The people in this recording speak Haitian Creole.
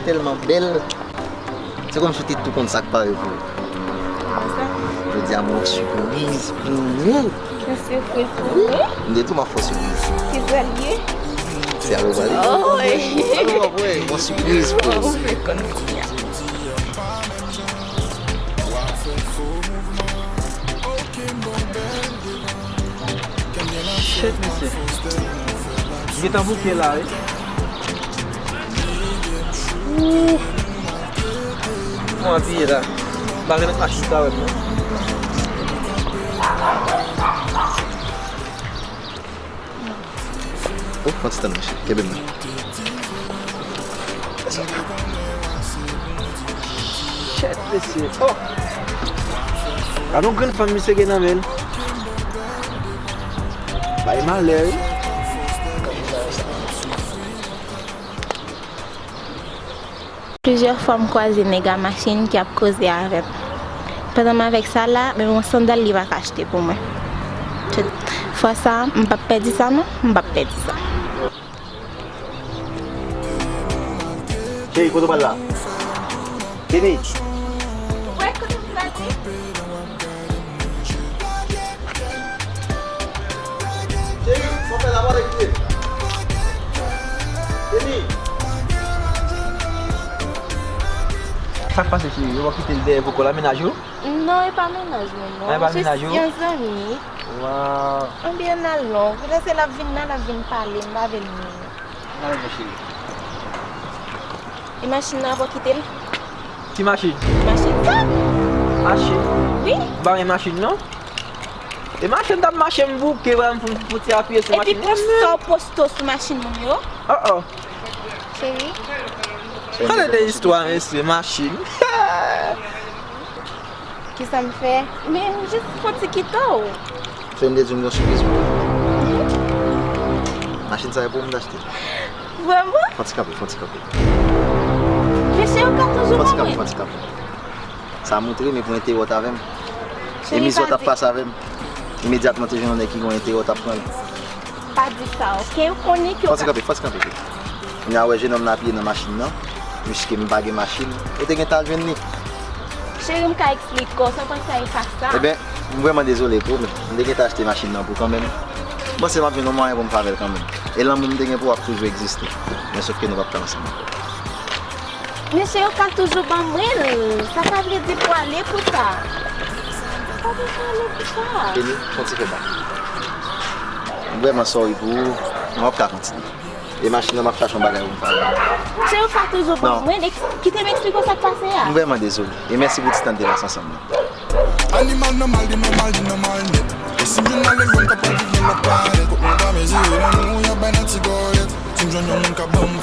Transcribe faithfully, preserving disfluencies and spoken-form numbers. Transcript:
Tèlman bèl. Se kòmsi w te tou konn sa k pare pou ou. Jodi a, m gen yon sipriz pou ou. Yon sipriz pou mwen? M te di w m ap fè w sipriz. Kisa l ye? Se avè w pale. Oh, wi. Alò, w ap wè, yon sipriz pou ou. Ou vle konn kounye a. Shit, mesye. M gentan bouke la, wi. Ooh. Fò apiye la. M pa remèt machin sa wè m non. Oh, fò ti tann, mesye. Kenbe m la. Shit, mesye. Oh! Gade yon grenn fanm misye gen nan men l. Bay malè, wi. Plizyè fwa m kwaze nèg a machin ki ap koze avè m. Pandan m avèk sa la, menm yon sandal li pa ka achte pou mwen. Fwa sa, m p ap pèdi sa non, m p ap pèdi sa. Cheri, kote w pral la? Kenny! Wè, kote m pral ye? Cheri, sa w fè la, pale kite. Kenny! Sa k pase, cheri? Yo pa kite l dèyè poko la, mennaj ou? Non, e pa mennaj mwen, non. Ah, e pa mennaj ou? Jis yon zanmi. Waw. Anben, n al non. Poutèt se l ap vin nan, l ap vin pale, m pa vle l menm. N al, mon cheri. E machin nan, w ap kite l? Ki machin? Machin sa. Machin? Wi. M pa gen machin, non. E machin t ap mache, m bouke, m pou, pou ti apiye sou machin. Epi pou sa w poste w sou machin moun yo? Oh, oh. Cheri. Pale de istwa, mesye, machin. Kisa m fè? Men m jis fon ti kite w. Fè m te di m gen yon sipriz pou ou. Machin sa e pou ou m t achte. Vrèman? Fon ti kanpe, fon ti kanpe. Mesye yo ka toujou ban mwen. Fon ti kanpe, fon ti kanpe. Sa montre, men pou enterè w t avè m. E mizè w t ap pase avè m. Imedyatman te jwenn yon nèg ki gen yon enterè w t ap pran l. Pa di sa, oke? Ou konnen ke w ka. Fò ti kanpe, fò ti kanpe. Kounye a, wè, jenòm nan apiye nan machin nan. Piske m pa gen machin, ou te gentan al jwenn li. Cheri, m ka eksplike w, sa w panse a e pa sa? Ebyen, m vrèman dezole pou ou, men m te gentan achte machin nan pou kanmenm. M panse m ap jwenn yon mwayen pou m favè l kanmenm. E lanmou m te gen pou ou ap toujou egziste. Men sòf ke nou p ap ka ansanm ankò. Mesye yo ka toujou ban mwen l. Sa pa vle di pou ale pou sa. Sa pa vle pou ale pou sa. Kenny, fon ti fè bak. M vrèman sorry pou ou, men w ap ka kontinye. E machin nan, m ap chache yon bagay pou m fè avè l. Mesye yo ka toujou ban mwen l. Kite m eksplike w sa k pase a. M vrèman dezole. E mèsi pou ti tan n te pase ansanm nan. Animal nòmal, li nòmal, li nòmal nèt. E si m jwenn ale lwen, m kapab viv nan lòt planèt. Kot mwen pa mezire lanmou, y ap bay nan ti gòyèt. Si m jwenn yon moun k ap ban m